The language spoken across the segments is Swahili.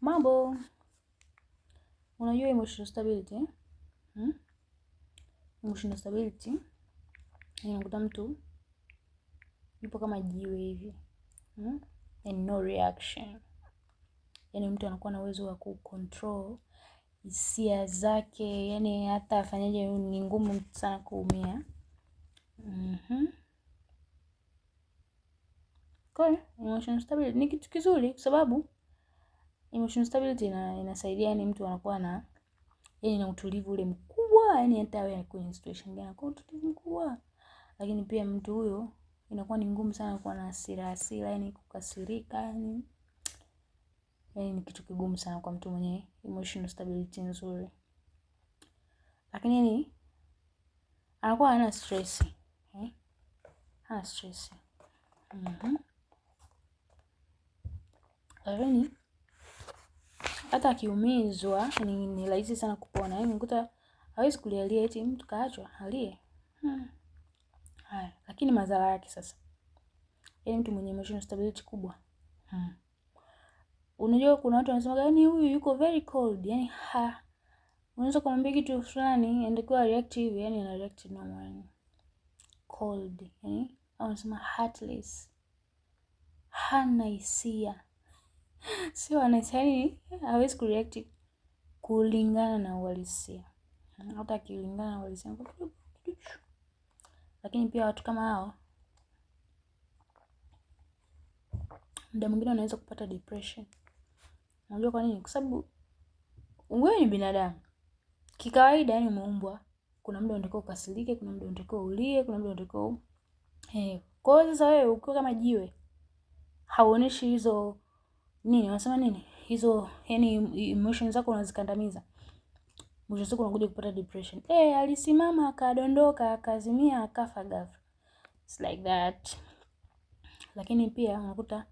Mambo, unajua emotional stability eh? Hmm? Emotional stability unakuta mtu yupo kama jiwe hivi, And no reaction, yaani mtu anakuwa na uwezo wa kucontrol hisia zake, yani hata afanyaje ni ngumu sana kuumia. Kwa hiyo emotional stability ni kitu kizuri kwa sababu emotional stability inasaidia yani mtu anakuwa na yani na utulivu ule mkubwa, yani hata awe kwenye situation gani anakuwa utulivu mkubwa. Lakini pia mtu huyo inakuwa ni ngumu sana kuwa na hasira hasira, yani kukasirika, yani ni kitu kigumu sana kwa mtu mwenye emotional stability nzuri. Lakini ni anakuwa hana stress, eh? Hana stress. Lakini hata akiumizwa ni rahisi sana kupona. Yaani unakuta hawezi kulialia eti mtu kaachwa alie. Haya, lakini madhara yake sasa. Yaani mtu mwenye emotional stability kubwa. Unajua kuna watu wanasema yaani huyu yuko very cold, yaani ha unaweza kumwambia kitu fulani anatakiwa react hivi, yani ana react normal, yani cold, yani au wanasema heartless. Hana hisia. Sio ana hisia, yani hawezi kureact kulingana na uhalisia. Hata akilingana na uhalisia kidogo. Lakini pia watu kama hao muda mwingine wanaweza kupata depression. Unajua kwa nini? Kwa sababu wewe ni binadamu. Kikawaida yani umeumbwa, kuna muda unatakiwa ukasirike, kuna muda unatakiwa ulie, kuna muda unatakiwa Kwa hiyo sasa wewe ukiwa kama jiwe hauoneshi hizo nini, wanasema nini? Hizo yani emotions zako unazikandamiza. Mwisho siku unakuja kupata depression. Alisimama akadondoka, akazimia, akafa ghafla. It's like that. Lakini pia unakuta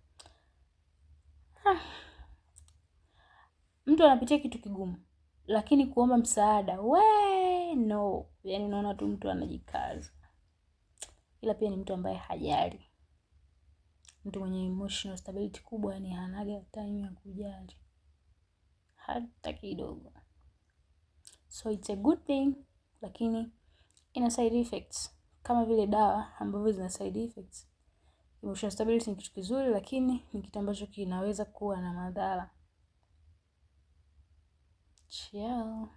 mtu anapitia kitu kigumu, lakini kuomba msaada we no, yani unaona tu mtu anajikaza. Ila pia ni mtu ambaye hajali. Mtu mwenye emotional stability kubwa yani hanaga time ya kujali hata kidogo. So it's a good thing, lakini ina side effects kama vile dawa ambavyo zina side effects. Emotional stability ni kitu kizuri, lakini ni kitu ambacho kinaweza kuwa na madhara. Ciao.